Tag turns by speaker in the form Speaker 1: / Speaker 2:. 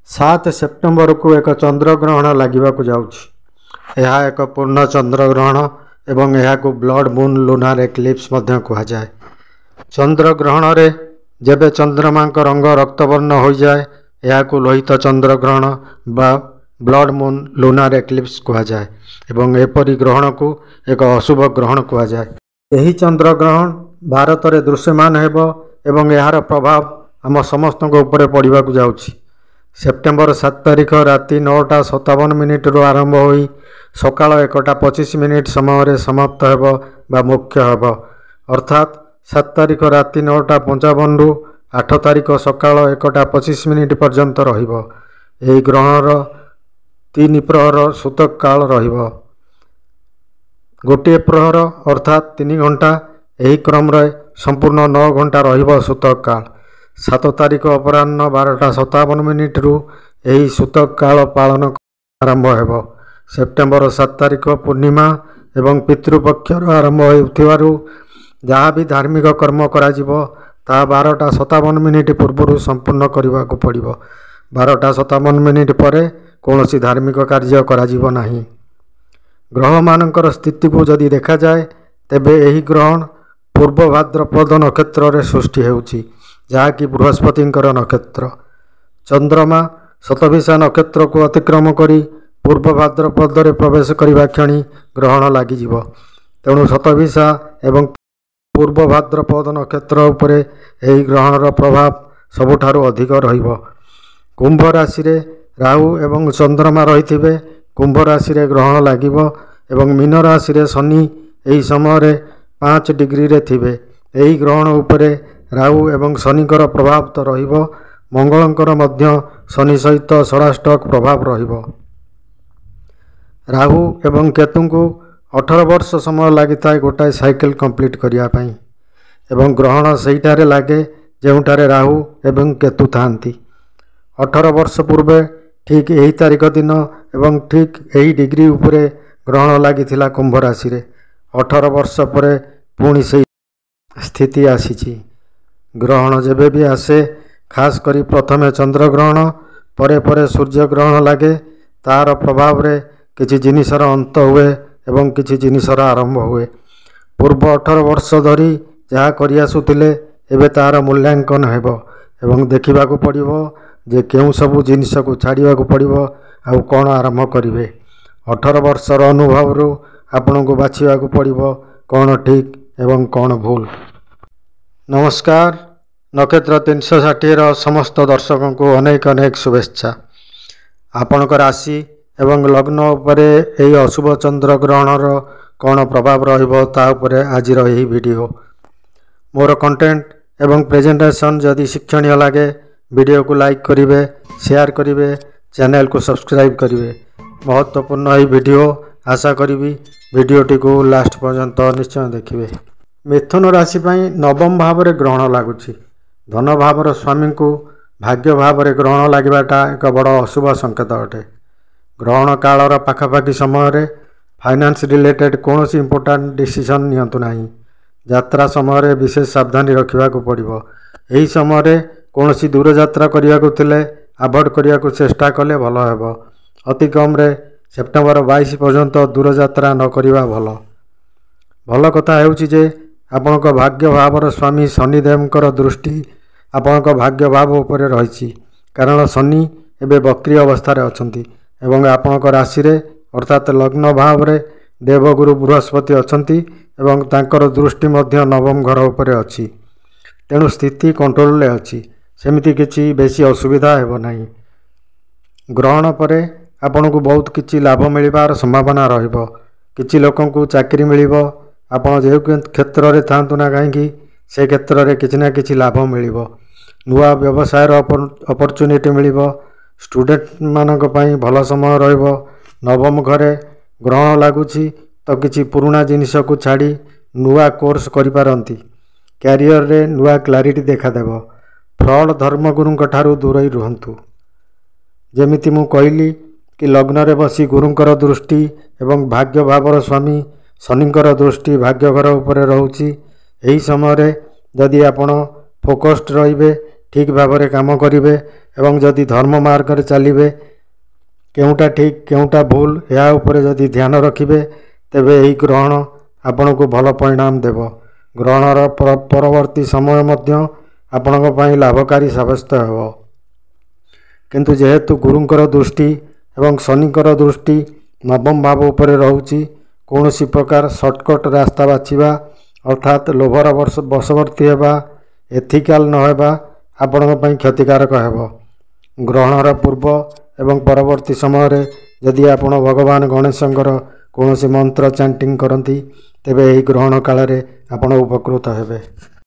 Speaker 1: 7 ସେପ୍ଟେମ୍ବରକୁ ଏକ ଚନ୍ଦ୍ରଗ୍ରହଣ ଲାଗିବାକୁ ଯାଉଛି। ଏହା ଏକ ପୂର୍ଣ୍ଣ ଚନ୍ଦ୍ରଗ୍ରହଣ ଏବଂ ଏହାକୁ ବ୍ଲଡ଼ ମୁନ୍ ଲୁନାର ଏକ୍ଲିପ୍ସ ମଧ୍ୟ କୁହାଯାଏ। ଚନ୍ଦ୍ରଗ୍ରହଣରେ ଯେବେ ଚନ୍ଦ୍ରମାଙ୍କ ରଙ୍ଗ ରକ୍ତବର୍ଣ୍ଣ ହୋଇଯାଏ, ଏହାକୁ ଲୋହିତ ଚନ୍ଦ୍ରଗ୍ରହଣ ବା ବ୍ଲଡ଼ ମୁନ୍ ଲୁନାର ଏକ୍ଲିପ୍ସ କୁହାଯାଏ ଏବଂ ଏପରି ଗ୍ରହଣକୁ ଏକ ଅଶୁଭ ଗ୍ରହଣ କୁହାଯାଏ। ଏହି ଚନ୍ଦ୍ରଗ୍ରହଣ ଭାରତରେ ଦୃଶ୍ୟମାନ ହେବ ଏବଂ ଏହାର ପ୍ରଭାବ ଆମ ସମସ୍ତଙ୍କ ଉପରେ ପଡ଼ିବାକୁ ଯାଉଛି। ସେପ୍ଟେମ୍ବର 7 ତାରିଖ ରାତି 9ଟା 57 ମିନିଟରୁ ଆରମ୍ଭ ହୋଇ ସକାଳ 1ଟା 25 ମିନିଟ ସମୟରେ ସମାପ୍ତ ହେବ ବା ମୋକ୍ଷ ହେବ। ଅର୍ଥାତ୍ 7 ତାରିଖ ରାତି 9ଟା 55ରୁ 8 ତାରିଖ ସକାଳ 1ଟା 25 ମିନିଟ ପର୍ଯ୍ୟନ୍ତ ରହିବ। ଏହି ଗ୍ରହଣର 3 ପ୍ରହର ସୂତକ କାଳ ରହିବ। ଗୋଟିଏ ପ୍ରହର ଅର୍ଥାତ୍ 3 ଘଣ୍ଟା। ଏହି କ୍ରମରେ ସମ୍ପୂର୍ଣ୍ଣ 9 ଘଣ୍ଟା ରହିବ ସୂତକ କାଳ। 7 ତାରିଖ ଅପରାହ୍ନ 12ଟା 57 ମିନିଟରୁ ଏହି ସୂତକ କାଳ ପାଳନ ଆରମ୍ଭ ହେବ। ସେପ୍ଟେମ୍ବର 7 ତାରିଖ ପୂର୍ଣ୍ଣିମା ଏବଂ ପିତୃପକ୍ଷର ଆରମ୍ଭ ହେଉଥିବାରୁ ଯାହା ବି ଧାର୍ମିକ କର୍ମ କରାଯିବ, ତାହା 12ଟା 57 ମିନିଟ ପୂର୍ବରୁ ସମ୍ପୂର୍ଣ୍ଣ କରିବାକୁ ପଡ଼ିବ। 12ଟା 57 ମିନିଟ ପରେ କୌଣସି ଧାର୍ମିକ କାର୍ଯ୍ୟ କରାଯିବ ନାହିଁ। ଗ୍ରହମାନଙ୍କର ସ୍ଥିତିକୁ ଯଦି ଦେଖାଯାଏ, ତେବେ ଏହି ଗ୍ରହଣ ପୂର୍ବ ଭାଦ୍ରପଦ ନକ୍ଷତ୍ରରେ ସୃଷ୍ଟି ହେଉଛି, ଯାହାକି ବୃହସ୍ପତିଙ୍କର ନକ୍ଷତ୍ର। ଚନ୍ଦ୍ରମା ଶତଭିଷା ନକ୍ଷତ୍ରକୁ ଅତିକ୍ରମ କରି ପୂର୍ବ ଭାଦ୍ରପଦରେ ପ୍ରବେଶ କରିବା କ୍ଷଣି ଗ୍ରହଣ ଲାଗିଯିବ। ତେଣୁ ଶତଭିଷା ଏବଂ ପୂର୍ବ ଭାଦ୍ରପଦ ନକ୍ଷତ୍ର ଉପରେ ଏହି ଗ୍ରହଣର ପ୍ରଭାବ ସବୁଠାରୁ ଅଧିକ ରହିବ। କୁମ୍ଭ ରାଶିରେ ରାହୁ ଏବଂ ଚନ୍ଦ୍ରମା ରହିଥିବେ। କୁମ୍ଭ ରାଶିରେ ଗ୍ରହଣ ଲାଗିବ ଏବଂ ମୀନ ରାଶିରେ ଶନି ଏହି ସମୟରେ 5 ଡିଗ୍ରୀରେ ଥିବେ। ଏହି ଗ୍ରହଣ ଉପରେ ରାହୁ ଏବଂ ଶନିଙ୍କର ପ୍ରଭାବ ତ ରହିବ, ମଙ୍ଗଳଙ୍କର ମଧ୍ୟ ଶନି ସହିତ ଷଡ଼ାଷ୍ଟକ ପ୍ରଭାବ ରହିବ। ରାହୁ ଏବଂ କେତୁଙ୍କୁ 18 ବର୍ଷ ସମୟ ଲାଗିଥାଏ ଗୋଟାଏ ସାଇକେଲ କମ୍ପ୍ଲିଟ୍ କରିବା ପାଇଁ ଏବଂ ଗ୍ରହଣ ସେଇଠାରେ ଲାଗେ ଯେଉଁଠାରେ ରାହୁ ଏବଂ କେତୁ ଥାଆନ୍ତି। 18 ବର୍ଷ ପୂର୍ବେ ଠିକ୍ ଏହି ତାରିଖ ଦିନ ଏବଂ ଠିକ୍ ଏହି ଡିଗ୍ରୀ ଉପରେ ଗ୍ରହଣ ଲାଗିଥିଲା କୁମ୍ଭ ରାଶିରେ। 18 ବର୍ଷ ପରେ ପୁଣି ସେଇ ସ୍ଥିତି ଆସିଛି। ଗ୍ରହଣ ଯେବେ ବି ଆସେ, ଖାସ୍ କରି ପ୍ରଥମେ ଚନ୍ଦ୍ରଗ୍ରହଣ ପରେ ପରେ ସୂର୍ଯ୍ୟଗ୍ରହଣ ଲାଗେ, ତାହାର ପ୍ରଭାବରେ କିଛି ଜିନିଷର ଅନ୍ତ ହୁଏ ଏବଂ କିଛି ଜିନିଷର ଆରମ୍ଭ ହୁଏ। ପୂର୍ବ 18 ବର୍ଷ ଧରି ଯାହା କରିଆସୁଥିଲେ, ଏବେ ତାହାର ମୂଲ୍ୟାଙ୍କନ ହେବ ଏବଂ ଦେଖିବାକୁ ପଡ଼ିବ ଯେ କେଉଁ ସବୁ ଜିନିଷକୁ ଛାଡ଼ିବାକୁ ପଡ଼ିବ ଆଉ କ'ଣ ଆରମ୍ଭ କରିବେ। 18 ବର୍ଷର ଅନୁଭବରୁ ଆପଣଙ୍କୁ ବାଛିବାକୁ ପଡ଼ିବ କ'ଣ ଠିକ୍ ଏବଂ କ'ଣ ଭୁଲ। ନମସ୍କାର। ନକ୍ଷତ୍ର 360ର ସମସ୍ତ ଦର୍ଶକଙ୍କୁ ଅନେକ ଅନେକ ଶୁଭେଚ୍ଛା। ଆପଣଙ୍କ ରାଶି ଏବଂ ଲଗ୍ନ ଉପରେ ଏହି ଅଶୁଭ ଚନ୍ଦ୍ରଗ୍ରହଣର କ'ଣ ପ୍ରଭାବ ରହିବ, ତା ଉପରେ ଆଜିର ଏହି ଭିଡ଼ିଓ। ମୋର କଣ୍ଟେଣ୍ଟ ଏବଂ ପ୍ରେଜେଣ୍ଟେସନ୍ ଯଦି ଶିକ୍ଷଣୀୟ ଲାଗେ, ଭିଡ଼ିଓକୁ ଲାଇକ୍ କରିବେ, ସେୟାର କରିବେ, ଚ୍ୟାନେଲକୁ ସବସ୍କ୍ରାଇବ୍ କରିବେ। ମହତ୍ତ୍ୱପୂର୍ଣ୍ଣ ଏହି ଭିଡ଼ିଓ, ଆଶା କରିବି ଭିଡ଼ିଓଟିକୁ ଲାଷ୍ଟ ପର୍ଯ୍ୟନ୍ତ ନିଶ୍ଚୟ ଦେଖିବେ। ମିଥୁନ ରାଶି ପାଇଁ ନବମ ଭାବରେ ଗ୍ରହଣ ଲାଗୁଛି। ଧନ ଭାବର ସ୍ୱାମୀଙ୍କୁ ଭାଗ୍ୟ ଭାବରେ ଗ୍ରହଣ ଲାଗିବାଟା ଏକ ବଡ଼ ଅଶୁଭ ସଂକେତ ଅଟେ। ଗ୍ରହଣ କାଳର ପାଖାପାଖି ସମୟରେ ଫାଇନାନ୍ସ ରିଲେଟେଡ୍ କୌଣସି ଇମ୍ପୋର୍ଟାଣ୍ଟ ଡିସିସନ୍ ନିଅନ୍ତୁ ନାହିଁ। ଯାତ୍ରା ସମୟରେ ବିଶେଷ ସାବଧାନୀ ରଖିବାକୁ ପଡ଼ିବ। ଏହି ସମୟରେ କୌଣସି ଦୂରଯାତ୍ରା କରିବାକୁ ଥିଲେ ଆଭଏଡ଼ କରିବାକୁ ଚେଷ୍ଟା କଲେ ଭଲ ହେବ। ଅତି କମ୍ରେ ସେପ୍ଟେମ୍ବର 22 ପର୍ଯ୍ୟନ୍ତ ଦୂରଯାତ୍ରା ନ କରିବା ଭଲ। ଭଲ କଥା ହେଉଛି ଯେ ଆପଣଙ୍କ ଭାଗ୍ୟ ଭାବର ସ୍ୱାମୀ ଶନିଦେବଙ୍କର ଦୃଷ୍ଟି ଆପଣଙ୍କ ଭାଗ୍ୟ ଭାବ ଉପରେ ରହିଛି, କାରଣ ଶନି ଏବେ ବକ୍ରି ଅବସ୍ଥାରେ ଅଛନ୍ତି ଏବଂ ଆପଣଙ୍କ ରାଶିରେ ଅର୍ଥାତ୍ ଲଗ୍ନ ଭାବରେ ଦେବଗୁରୁ ବୃହସ୍ପତି ଅଛନ୍ତି ଏବଂ ତାଙ୍କର ଦୃଷ୍ଟି ମଧ୍ୟ ନବମ ଘର ଉପରେ ଅଛି। ତେଣୁ ସ୍ଥିତି କଣ୍ଟ୍ରୋଲରେ ଅଛି, ସେମିତି କିଛି ବେଶୀ ଅସୁବିଧା ହେବ ନାହିଁ। ଗ୍ରହଣ ପରେ ଆପଣଙ୍କୁ ବହୁତ କିଛି ଲାଭ ମିଳିବାର ସମ୍ଭାବନା ରହିବ। କିଛି ଲୋକଙ୍କୁ ଚାକିରି ମିଳିବ। ଆପଣ ଯେଉଁ କ୍ଷେତ୍ରରେ ଥାଆନ୍ତୁ ନା କାହିଁକି, ସେ କ୍ଷେତ୍ରରେ କିଛି ନା କିଛି ଲାଭ ମିଳିବ। ନୂଆ ବ୍ୟବସାୟର ଅପରଚ୍ୟୁନିଟି ମିଳିବ। ଷ୍ଟୁଡେଣ୍ଟମାନଙ୍କ ପାଇଁ ଭଲ ସମୟ ରହିବ। ନବମ ଘରେ ଗ୍ରହଣ ଲାଗୁଛି ତ କିଛି ପୁରୁଣା ଜିନିଷକୁ ଛାଡ଼ି ନୂଆ କୋର୍ସ କରିପାରନ୍ତି। କ୍ୟାରିୟରରେ ନୂଆ କ୍ଲାରିଟି ଦେଖାଦେବ। ଫ୍ରଡ଼ ଧର୍ମଗୁରୁଙ୍କ ଠାରୁ ଦୂରେଇ ରୁହନ୍ତୁ। ଯେମିତି ମୁଁ କହିଲି କି ଲଗ୍ନରେ ବସି ଗୁରୁଙ୍କର ଦୃଷ୍ଟି ଏବଂ ଭାଗ୍ୟ ଭାବର ସ୍ୱାମୀ ଶନିଙ୍କର ଦୃଷ୍ଟି ଭାଗ୍ୟ ଘର ଉପରେ ରହୁଛି, ଏହି ସମୟରେ ଯଦି ଆପଣ ଫୋକସ୍ଡ ରହିବେ ଠିକ୍ ଭାବରେ କାମ କରିବେ ଏବଂ ଯଦି ଧର୍ମ ମାର୍ଗରେ ଚାଲିବେ, କେଉଁଟା ଠିକ୍ କେଉଁଟା ଭୁଲ ଏହା ଉପରେ ଯଦି ଧ୍ୟାନ ରଖିବେ, ତେବେ ଏହି ଗ୍ରହଣ ଆପଣଙ୍କୁ ଭଲ ପରିଣାମ ଦେବ। ଗ୍ରହଣର ପରବର୍ତ୍ତୀ ସମୟ ମଧ୍ୟ ଆପଣଙ୍କ ପାଇଁ ଲାଭକାରୀ ସାବ୍ୟସ୍ତ ହେବ। କିନ୍ତୁ ଯେହେତୁ ଗୁରୁଙ୍କର ଦୃଷ୍ଟି ଏବଂ ଶନିଙ୍କର ଦୃଷ୍ଟି ନବମ ଭାବ ଉପରେ ରହୁଛି, କୌଣସି ପ୍ରକାର ସର୍ଟକଟ୍ ରାସ୍ତା ବାଛିବା ଅର୍ଥାତ୍ ଲୋଭର ବଶବର୍ତ୍ତୀ ହେବା, ଏଥିକାଲ ନ ହେବା ଆପଣଙ୍କ ପାଇଁ କ୍ଷତିକାରକ ହେବ। ଗ୍ରହଣର ପୂର୍ବ ଏବଂ ପରବର୍ତ୍ତୀ ସମୟରେ ଯଦି ଆପଣ ଭଗବାନ ଗଣେଶଙ୍କର କୌଣସି ମନ୍ତ୍ର ଚାଣ୍ଟିଂ କରନ୍ତି, ତେବେ ଏହି ଗ୍ରହଣ କାଳରେ ଆପଣ ଉପକୃତ ହେବେ।